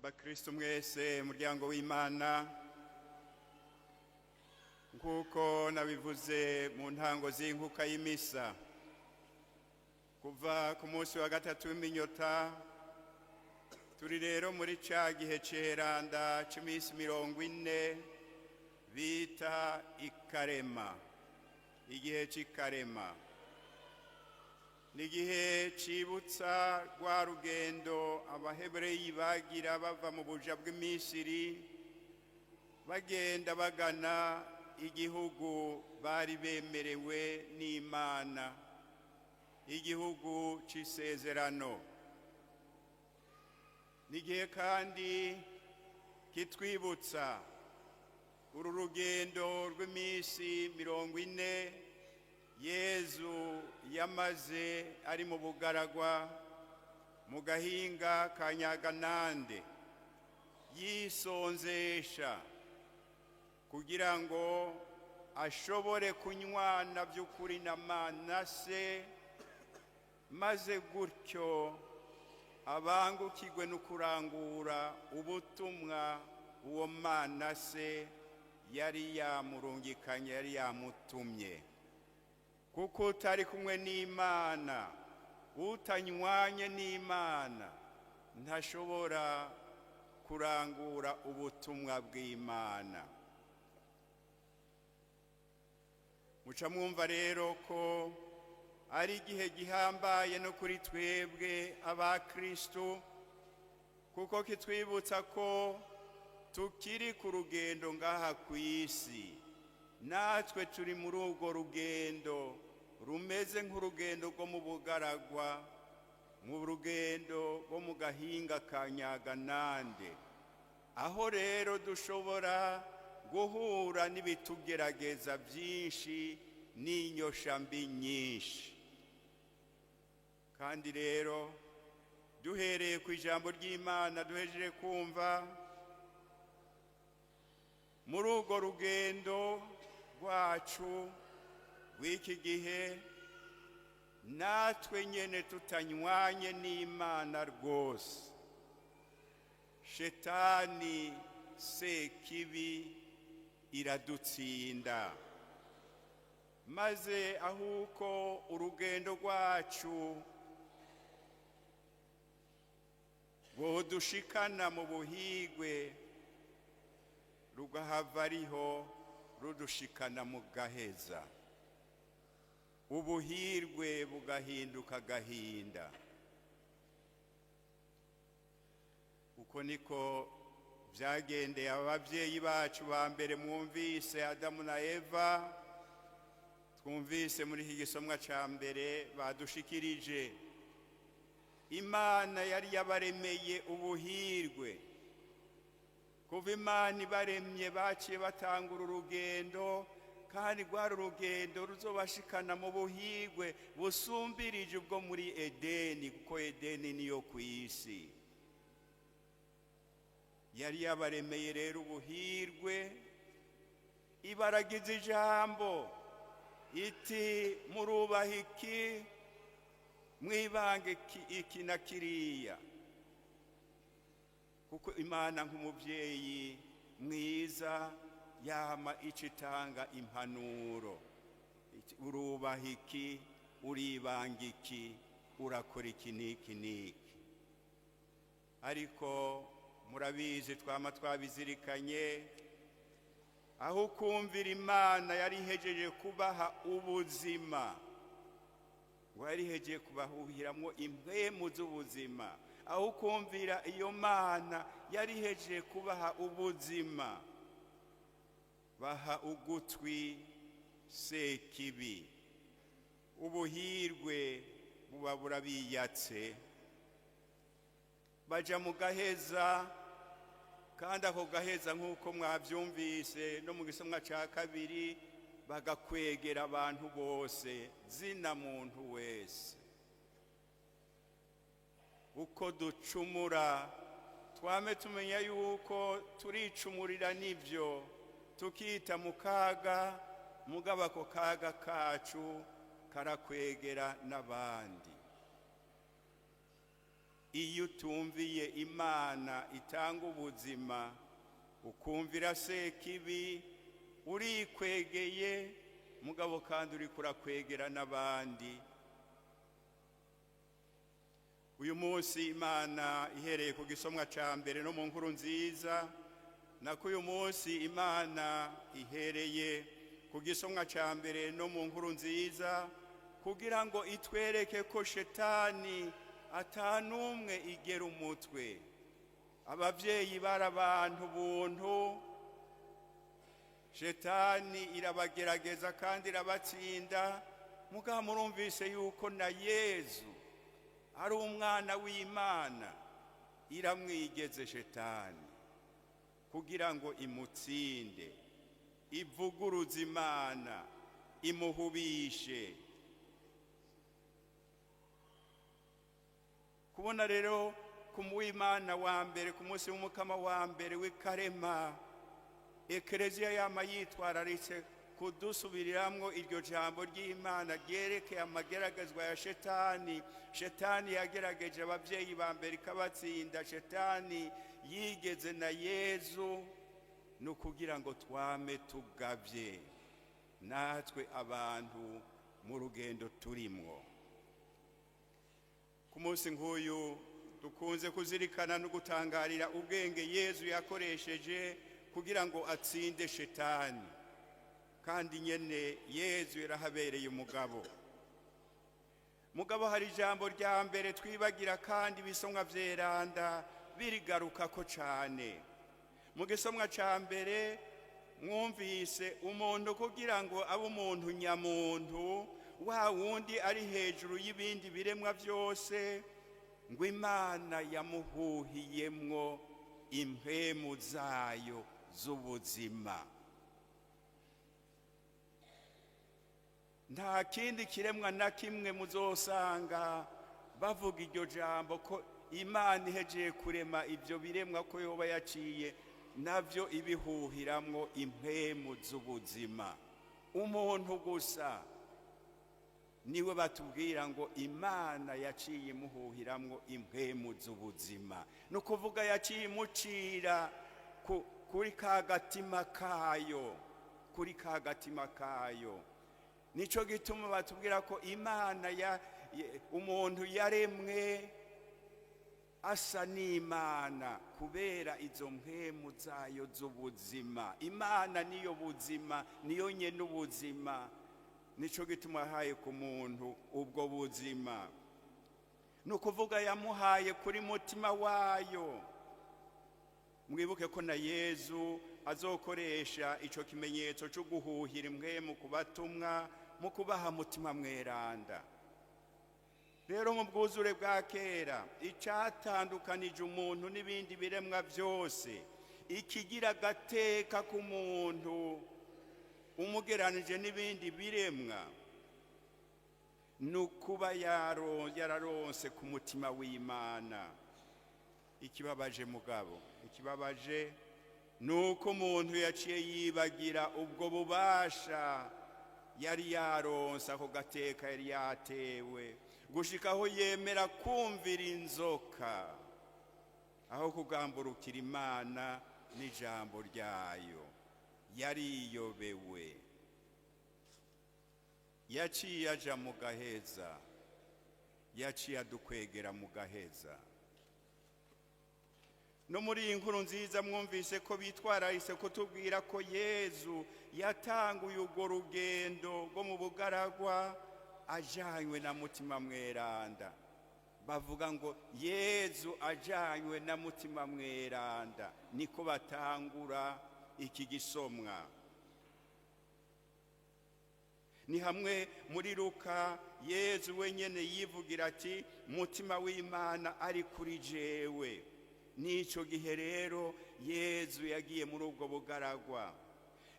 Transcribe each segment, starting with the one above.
Bakristo mwese, muryango w'Imana, nk'uko nabivuze mu ntango z'inkuka y'imisa, kuva ku munsi wa gatatu w'iminyota turi rero muri ca gihe ceranda c'imisi 40 bita ikarema. Igihe c'ikarema ni igihe cibutsa rwa rugendo Abahebureyi bagira bava mu buja bw'imisiri, bagenda bagana igihugu bari bemerewe n'Imana, igihugu c'isezerano. Ni igihe kandi kitwibutsa uru rugendo rw'iminsi 40 Yezu yamaze ari mu bugaragwa mu gahinga ka Nyaganande, yisonzesha kugira ngo ashobore kunywana by'ukuri na Manase, maze gutyo abangukirwe no kurangura ubutumwa uwo Manase yari yamurungikanye, yari yamutumye. Kuko utari kumwe n'Imana, utanywanye n'Imana, ntashobora kurangura ubutumwa bw'Imana. Muca mwumva rero ko ari igihe gihambaye no kuri twebwe abakristo, kuko kitwibutsa ko tukiri ku rugendo ngaha ku isi. Natwe turi muri urwo rugendo rumeze nk'urugendo rwo mu bugaragwa, mu rugendo rwo mu gahinga ka Nyaganande, aho rero dushobora guhura n'ibitugerageza byinshi n'inyoshambi nyinshi. Kandi rero duhereye ku ijambo ry'Imana duhejeje kumva, muri urwo rugendo rwacu rw'iki gihe, natwe nyene tutanywanye n'Imana rwose, Shetani sekibi iradutsinda, maze ahuko urugendo rwacu rwodushikana mu buhigwe, rugahava ariho rudushikana mu gaheza, ubuhirwe bugahinduka agahinda. Uko niko byagendeye ababyeyi bacu ba mbere mwumvise, Adamu na Eva, twumvise muri iki gisomwa ca mbere badushikirije. Imana yari yabaremeye ubuhirwe. Kuva Imana ibaremye baciye batangura urugendo, kandi rwari urugendo ruzobashikana mu buhirwe busumbirije ubwo muri Edeni, kuko Edeni niyo ku isi. Yari yabaremeye rero ubuhirwe, ibaragiza ijambo iti murubaha iki, mwibange iki na kiriya. Kuko Imana nk'umubyeyi mwiza yama ico itanga impanuro, urubaha iki, uribanga iki, urakora iki n'iki n'iki. Ariko murabizi, twama twabizirikanye, aho kumvira Imana yari ihejeje kubaha ubuzima, ngo yari ihejeje kubahuhiramwo impwemu z'ubuzima. Aho kumvira iyo Mana yari ihejeje kubaha ubuzima, baha ugutwi sekibi, ubuhirwe buba burabiyatse, baja mu gaheza. Kandi ako gaheza, nk'uko mwavyumvise no mu gisomwa ca kabiri, bagakwegera abantu bose, zina muntu wese. Uko ducumura twame tumenya yuko turicumurira n'ivyo, tukita mu kaga, mugabo ako kaga kacu karakwegera n'abandi. Iyo utumviye Imana itanga ubuzima, ukumvira Sekibi, urikwegeye, mugabo kandi uriko urakwegera n'abandi. Uyu munsi Imana ihereye ku gisomwa ca mbere no mu nkuru nziza, nako uyu munsi Imana ihereye ku gisomwa ca mbere no mu nkuru nziza kugira ngo itwereke ko Shetani atanumwe igera umutwe. Abavyeyi bari abantu buntu, Shetani irabagerageza kandi irabatsinda. Mugabo murumvise yuko na Yezu ari umwana w'Imana, iramwigeze Shetani kugira ngo imutsinde, ivuguruze Imana, imuhubishe. Kubona rero ku Wimana wa mbere, ku munsi w'Umukama wa mbere w'ikarema, Ekereziya yama yitwararitse kudusubiriramwo iryo jambo ry'Imana ryerekeye amageragezwa ya Shetani. Shetani yagerageje abavyeyi ba mbere ikabatsinda, Shetani yigeze na Yezu, ni ukugira ngo twame tugavye natwe abantu mu rugendo turimwo. Ku munsi nk'uyu dukunze kuzirikana no gutangarira ubwenge Yezu yakoresheje kugira ngo atsinde Shetani, kandi nyene Yezu yarahabereye umugabo. Mugabo hari ijambo rya mbere twibagira, kandi ibisomwa vyeranda birigarukako cane. Mu gisomwa ca mbere mwumvise umuntu kugira ngo abe umuntu nyamuntu, wa wundi ari hejuru y'ibindi biremwa vyose, ngo Imana yamuhuhiyemwo impwemu zayo z'ubuzima. Nta kindi kiremwa na kimwe muzosanga bavuga iryo jambo ko Imana ihejeye kurema ivyo biremwa ko yoba yaciye navyo ibihuhiramwo impwemu z'ubuzima. Umuntu gusa niwe batubwira ngo Imana yaciye imuhuhiramwo impwemu z'ubuzima, ni ukuvuga yaciye imucira kuri ka gatima kayo, kuri ka gatima kayo. Nico gituma batubwira ko Imana ya umuntu yaremwe asa n'Imana kubera izo mpwemu zayo z'ubuzima. Imana niyo buzima, niyo nyene ubuzima. Nico gituma yahaye ku muntu ubwo buzima, ni ukuvuga yamuhaye kuri mutima wayo. Mwibuke ko na Yezu azokoresha ico kimenyetso cyo guhuhira impwemu ku batumwa mu kubaha Mutima Mweranda. Rero mu bwuzure bwa kera, icatandukanije umuntu n'ibindi biremwa vyose, ikigira agateka k'umuntu umugeranije n'ibindi biremwa, ni ukuba yararonse ku mutima w'Imana. Ikibabaje mugabo, ikibabaje ni uko umuntu yaciye yibagira ubwo bubasha yari yaronse, ako gateka yari yatewe, gushika aho yemera kumvira inzoka aho kugamburukira Imana n'ijambo ryayo. Yariyobewe, yaciye aja mu gaheza, yaciye adukwegera mu gaheza. No muri iyi nkuru nziza mwumvise ko bitwararise kutubwira ko Yezu yatanguye urwo rugendo rwo mu bugaragwa ajanywe na Mutima Mweranda. Bavuga ngo Yezu ajanywe na Mutima Mweranda, niko batangura iki gisomwa. Ni hamwe muri Luka Yezu wenyene yivugira ati Mutima w'Imana ari kuri jewe. Nico gihe rero Yezu yagiye muri ubwo bugaragwa.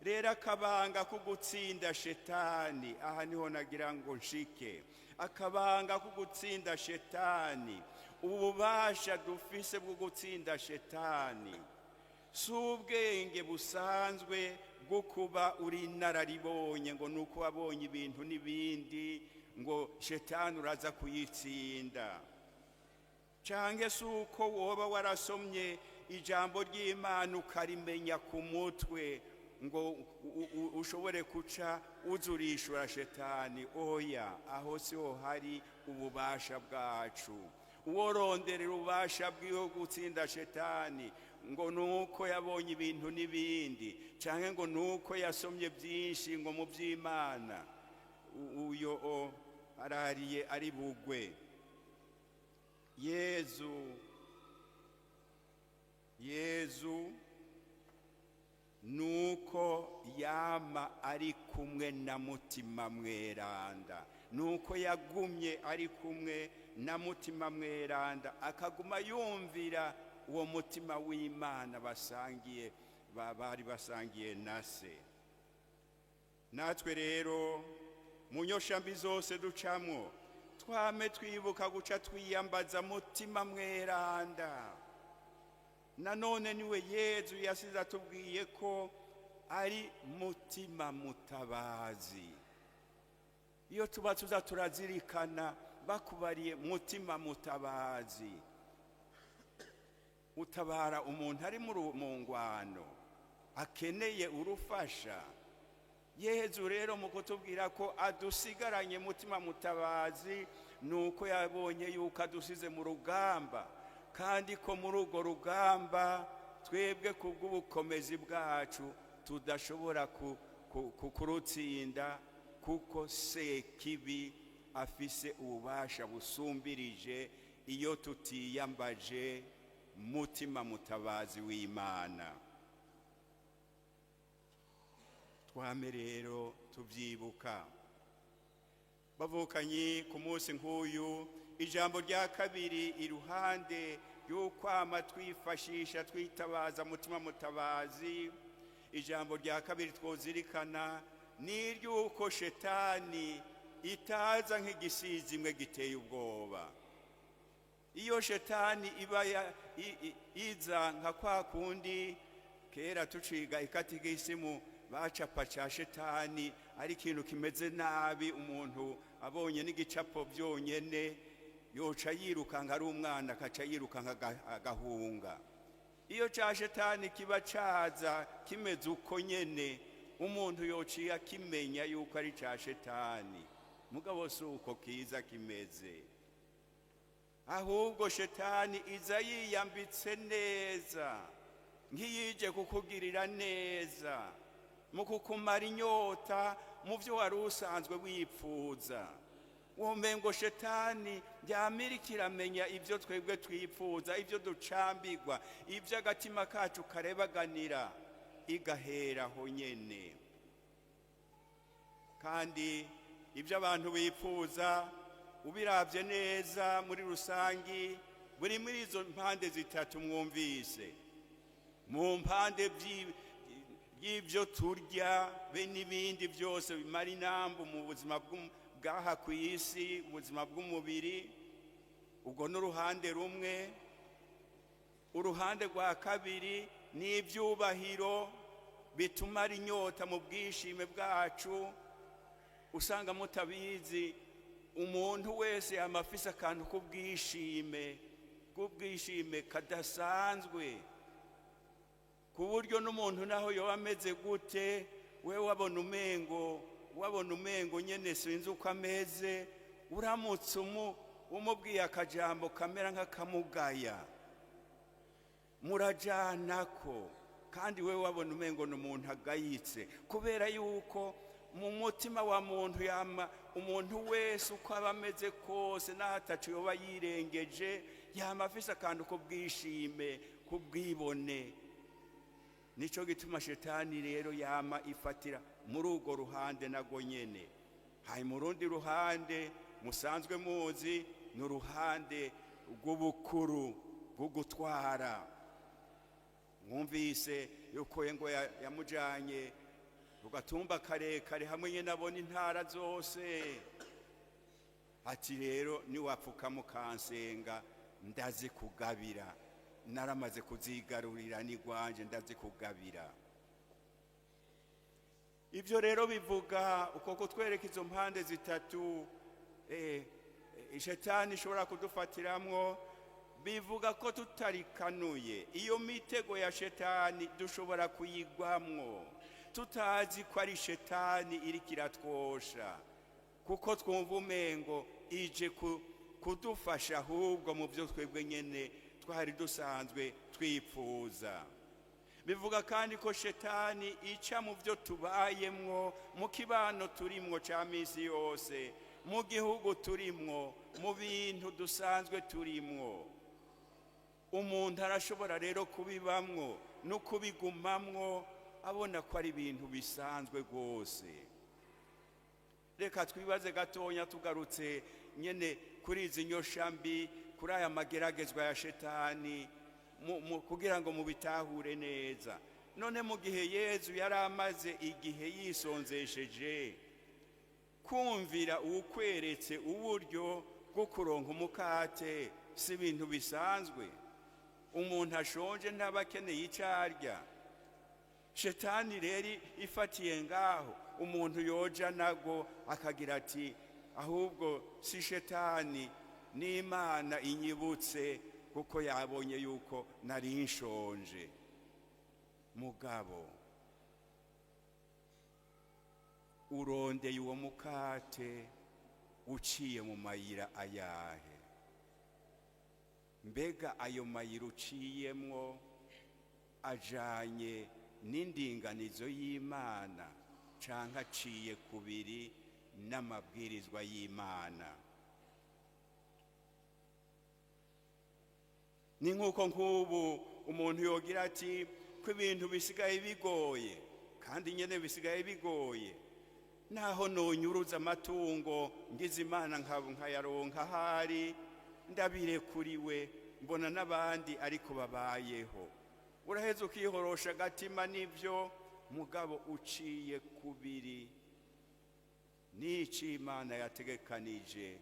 Rero akabanga ko gutsinda Shetani, aha niho nagira ngo nshike, akabanga ko gutsinda Shetani, ububasha dufise bwo gutsinda Shetani si ubwenge busanzwe bwo kuba uri inararibonye ngo nuko wabonye ibintu n'ibindi ngo Shetani uraza kuyitsinda. Canke si uko woba warasomye ijambo ry'Imana ukarimenya ku mutwe ngo ushobore kuca uzurishura shetani. Oya, aho siho hari ububasha bwacu. Uworonderera ububasha bwiwe gutsinda shetani ngo nuko yabonye ibintu n'ibindi, canke ngo nuko yasomye byinshi ngo mu by'Imana, uyo arariye ari bugwe. Yezu nuko yama ari kumwe na Mutima Mweranda, nuko yagumye ari kumwe na Mutima Mweranda, akaguma yumvira uwo mutima w'Imana basangiye, bari basangiye na se. Natwe rero mu nyoshambi zose ducamwo, twame twibuka guca twiyambaza Mutima Mweranda. Nanone niwe Yezu yasize atubwiye ko ari Mutima Mutabazi. Iyo tuba tuza turazirikana, bakubariye Mutima Mutabazi, utabara umuntu ari mu ngwano akeneye urufasha. Yezu rero mu kutubwira ko adusigaranye Mutima Mutabazi, ni uko yabonye yuko adusize mu rugamba, kandi ko muri urwo rugamba twebwe kubw'ubukomezi bwacu tudashobora kurutsinda, kuko Sekibi afise ububasha busumbirije iyo tutiyambaje Mutima Mutabazi w'Imana. Twame rero tubyibuka. Bavukanyi, ku munsi nk'uyu, ijambo rya kabiri, iruhande y'ukwama twifashisha twitabaza Mutima Mutabazi, ijambo rya kabiri twozirikana ni iry'uko shetani itaza nk'igisizi imwe giteye ubwoba. Iyo shetani iba iza nka kwa kundi kera tuciga ikatigisimu bacapa ca shetani, ari ikintu kimeze nabi, umuntu abonye n'igicapo byonyene yoca yirukanka, ari umwana akaca yirukanka agahunga. Iyo ca shetani kiba caza kimeze uko nyene, umuntu yociye akimenya yuko ari ca shetani. Mugabo si uko kiza kimeze, ahubwo shetani iza yiyambitse neza nk'iyije kukugirira neza, mu kukumara inyota mu byo wari usanzwe wipfuza. Womengo shetani yamirika iramenya ibyo twebwe twipfuza, ibyo ducambirwa, ibyo agatima kacu karebaganira, igaheraho nyene. Kandi ibyo abantu bipfuza, ubirabye neza muri rusangi, buri muri izo mpande zitatu mwumvise, mu mpande by'ibyo turya be n'ibindi byose bimara inambu mu buzima bw'aha ku isi, ubuzima bw'umubiri, ubwo n'uruhande rumwe. Uruhande rwa kabiri ni ibyubahiro bituma ari inyota mu bwishime bwacu. Usanga mutabizi, umuntu wese yama afise akantu k'ubwishime kadasanzwe, ku buryo n'umuntu naho yoba ameze gute, we wabona umengo nyene sinzi uko ameze, uramutse umubwiye akajambo kamera nk'akamugaya, murajanako, kandi we wabona umengo ni umuntu agayitse, kubera yuko mu mutima wa muntu yama, umuntu wese uko aba ameze kose, n'aho ataco yoba yirengeje, yama afise akantu k'ubwishime, k'ubwibone. Nico gituma shetani rero yama ifatira muri urwo ruhande nago nyene. Hanyuma urundi ruhande musanzwe muzi ni uruhande rw'ubukuru, bwo gutwara. Mwumvise yuko ngo yamujanye ku gatumba karekare hamwe nyine abona intara zose, ati: "Rero niwapfuka mukansenga ndazikugabira, naramaze kuzigarurira n'igwanje, ndazikugabira." Ibyo rero bivuga uko kutwereka izo mpande zitatu shetani ishobora kudufatiramwo. Bivuga ko tutarikanuye, iyo mitego ya shetani dushobora kuyigwamwo tutazi ko ari shetani iriko iratwosha, kuko twumva umengo ije kudufasha ahubwo mu byo twebwe nyene twari dusanzwe twipfuza. Bivuga kandi ko shetani ica mu byo tubayemwo, mu kibano turimwo ca misi yose, mu gihugu turimwo, mu bintu dusanzwe turimwo. Umuntu arashobora rero kubibamwo no kubigumamwo abona ko ari ibintu bisanzwe rwose. Reka twibaze gatonya, tugarutse nyene kuri izi nyoshambi, kuri aya mageragezwa ya shetani, kugira ngo mubitahure neza. None mu gihe Yezu yari amaze igihe yisonzesheje, kumvira uwukweretse uburyo bwo kuronka umukate si ibintu bisanzwe? Umuntu ashonje ntaba akeneye icyo arya. Shetani rero ifatiye ngaho, umuntu yoja nago akagira ati: "Ahubwo si shetani, n'Imana inyibutse kuko yabonye yuko nari nshonje." Mugabo urondeye uwo mukate uciye mu mayira ayahe? Mbega ayo mayira uciyemwo ajanye n'indinganizo y'Imana, canke aciye kubiri n'amabwirizwa y'Imana? Ni nk'uko nk'ubu umuntu yogira ati ko ibintu bisigaye bigoye, kandi nyene bisigaye bigoye, naho nonyuruza amatungo ngize Imana nkayaronka ahari ndabirekuriwe, mbona n'abandi ariko babayeho. Uraheza ukihorosha agatima n'ibyo, mugabo uciye kubiri n'ico Imana yategekanije.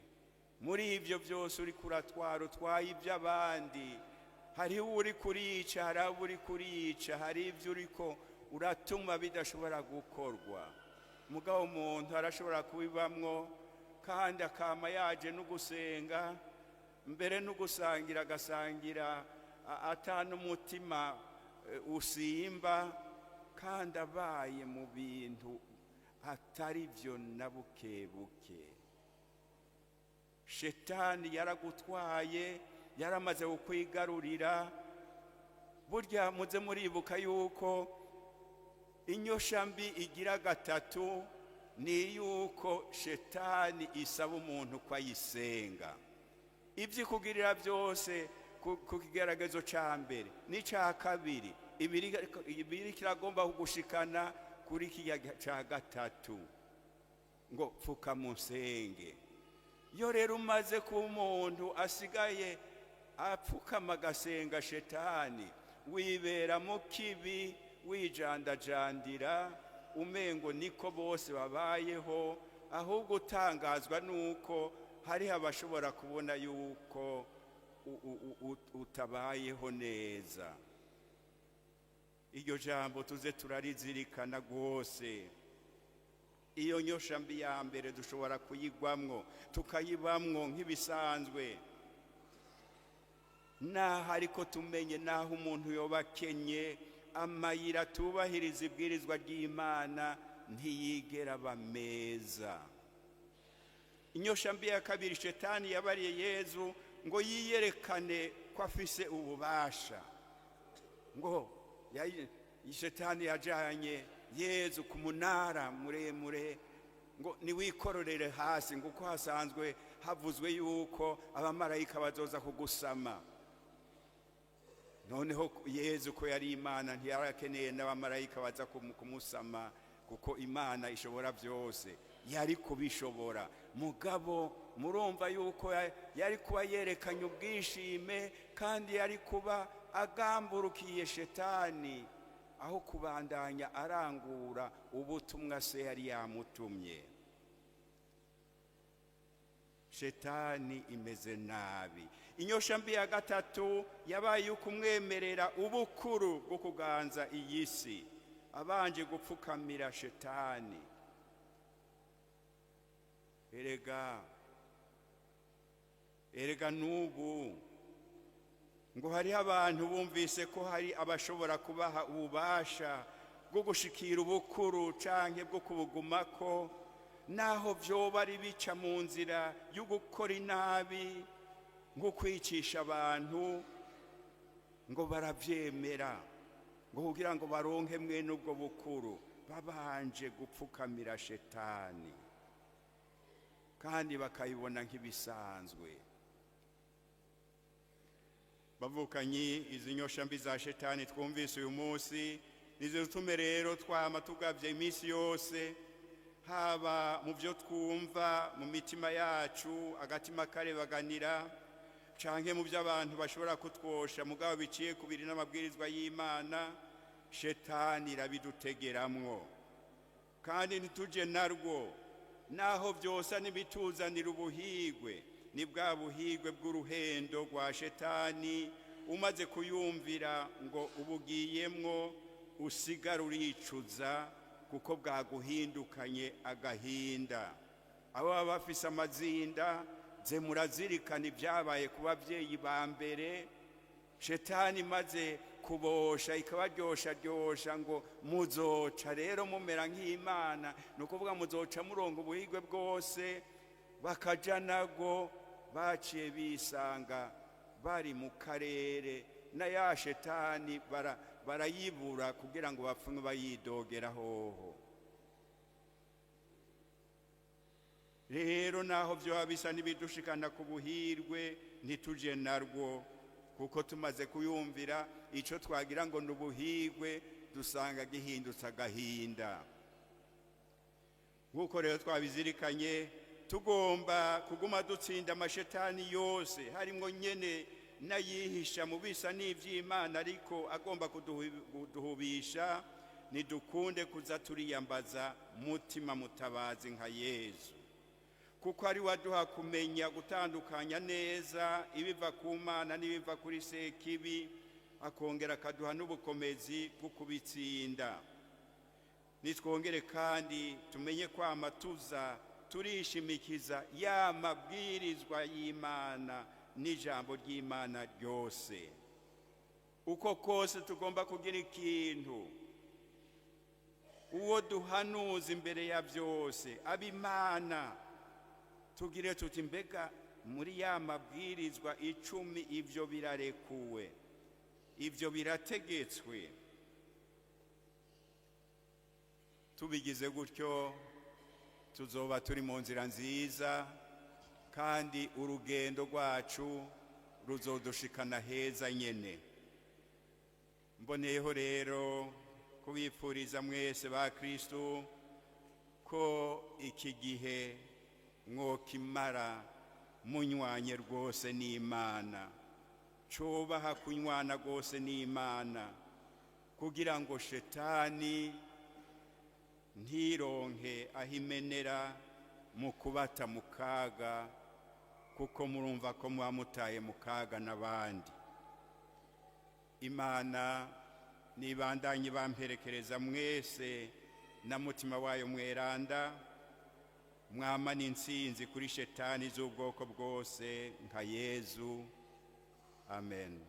Muri ibyo byose uri kuratwara, utwaye iby'abandi, hariho uri kurica, hari abo uri kurica, hari ibyo uriko uratuma bidashobora gukorwa. Mugabo umuntu arashobora kubibamwo kandi akama yaje no gusenga, mbere no gusangira agasangira ata n'umutima usimba, kandi abaye mu bintu atari byo na buke buke. Shetani yaragutwaye, yaramaze kukwigarurira. Burya muze muribuka yuko inyoshambi igira gatatu ni yuko shetani isaba umuntu ko ayisenga. Ibyo ikugirira byose ku kigeragezo ca mbere n'icya kabiri, ibiri kiragomba kugushikana kuri kirya ca gatatu, ngo pfuka musenge. Iyo rero umaze kuba umuntu asigaye apfukama agasenga shetani, wibera mu kibi, wijandajandira umengo niko bose babayeho, ahubwo utangazwa nuko hariho abashobora kubona yuko utabayeho neza. Iryo jambo tuze turarizirikana rwose. Iyo nyoshambi ya mbere dushobora kuyigwamwo, tukayibamwo nk'ibisanzwe. Naho ariko tumenye naho umuntu yoba akenye, amayira atubahiriza ibwirizwa ry'Imana ntiyigera aba meza. Inyoshambi ya kabiri, shetani yabariye Yezu ngo yiyerekane ko afise ububasha. Ngo shetani yajanye Yezu ku munara muremure ngo niwikororere hasi, ngo uko hasanzwe havuzwe yuko abamarayika bazoza kugusama. Noneho Yezu ko yari Imana ntiyarakeneye n'abamarayika baza kumusama, kuko Imana ishobora byose, yari kubishobora. Mugabo murumva yuko yari kuba yerekanye ubwishime, kandi yari kuba agamburukiye shetani aho kubandanya arangura ubutumwa se yari yamutumye. Shetani imeze nabi. Inyoshambi ya gatatu yabaye ukumwemerera ubukuru bwo kuganza iyi si, abanje gupfukamira shetani. Erega n'ubu Ngo hariho abantu bumvise ko hari abashobora kubaha ububasha bwo gushikira ubukuru canke bwo kubugumako, naho vyoba ari bica mu nzira yo gukora inabi, nko kwicisha abantu, ngo baravyemera, ngo kugira ngo baronke mwene ubwo bukuru babanje gupfukamira shetani, kandi bakayibona nk'ibisanzwe. Bavukanyi, izi nyosha mbi za shetani twumvise uyu munsi nizidutume rero twama tugavye iminsi yose, haba mu byo twumva mu mitima yacu, agatima karebaganira, canke mu byo abantu bashobora kutwosha mugabo biciye kubiri n'amabwirizwa y'Imana. Shetani irabidutegeramwo, kandi ntituje narwo, naho byosa n'ibituzanira ubuhigwe. Ni bwa buhigwe bw'uruhendo rwa shetani. Umaze kuyumvira ngo ubugiyemwo, usigara uricuza, kuko bwaguhindukanye agahinda. Abo baba bafise amazinda, ze murazirikana ibyabaye ku babyeyi ba mbere. Shetani imaze kubosha, ikabaryosharyosha ngo muzoca rero mumera nk'Imana, ni ukuvuga muzoca muronga ubuhigwe bwose, bakaja nabwo baciye bisanga bari mu karere na ya shetani barayibura kugira ngo bapfume bayidogera hoho. Rero naho vyoba bisa n'ibidushikana ku buhirwe, ntituje narwo, kuko tumaze kuyumvira, ico twagira ngo ni ubuhirwe dusanga gihindutse agahinda. Nk'uko rero twabizirikanye, tugomba kuguma dutsinda amashetani yose, harimwo nyene n'ayihisha mu bisa n'ivy'Imana ariko agomba kuduhubisha. Nidukunde kuza turiyambaza Mutima Mutabazi nka Yezu, kuko ari waduha kumenya gutandukanya neza ibiva ku Mana n'ibiva kuri Sekibi, akongera akaduha n'ubukomezi bwo kubitsinda. Nitwongere kandi tumenye kwama tuza turishimikiza ya mabwirizwa y'Imana n'ijambo ry'Imana ryose. Uko kose tugomba kugira ikintu, uwo duhanuza imbere ya byose ab'Imana, tugire tuti: mbega muri ya mabwirizwa 10 ibyo birarekuwe, ibyo birategetswe? Tubigize gutyo, tuzoba turi mu nzira nziza, kandi urugendo rwacu ruzodushikana heza nyene. Mboneyeho rero kubipfuriza mwese ba Kristo ko iki gihe mwokimara munywanye rwose n'Imana, cubaha kunywana rwose n'Imana, kugira ngo shetani ntironke aho imenera mu kubata mu kaga, kuko murumva ko muba mutaye mu kaga n'abandi. Imana nibandanye bamperekereza mwese na Mutima wayo Mweranda, mwamana intsinzi kuri shetani z'ubwoko bwose nka Yezu. Amen.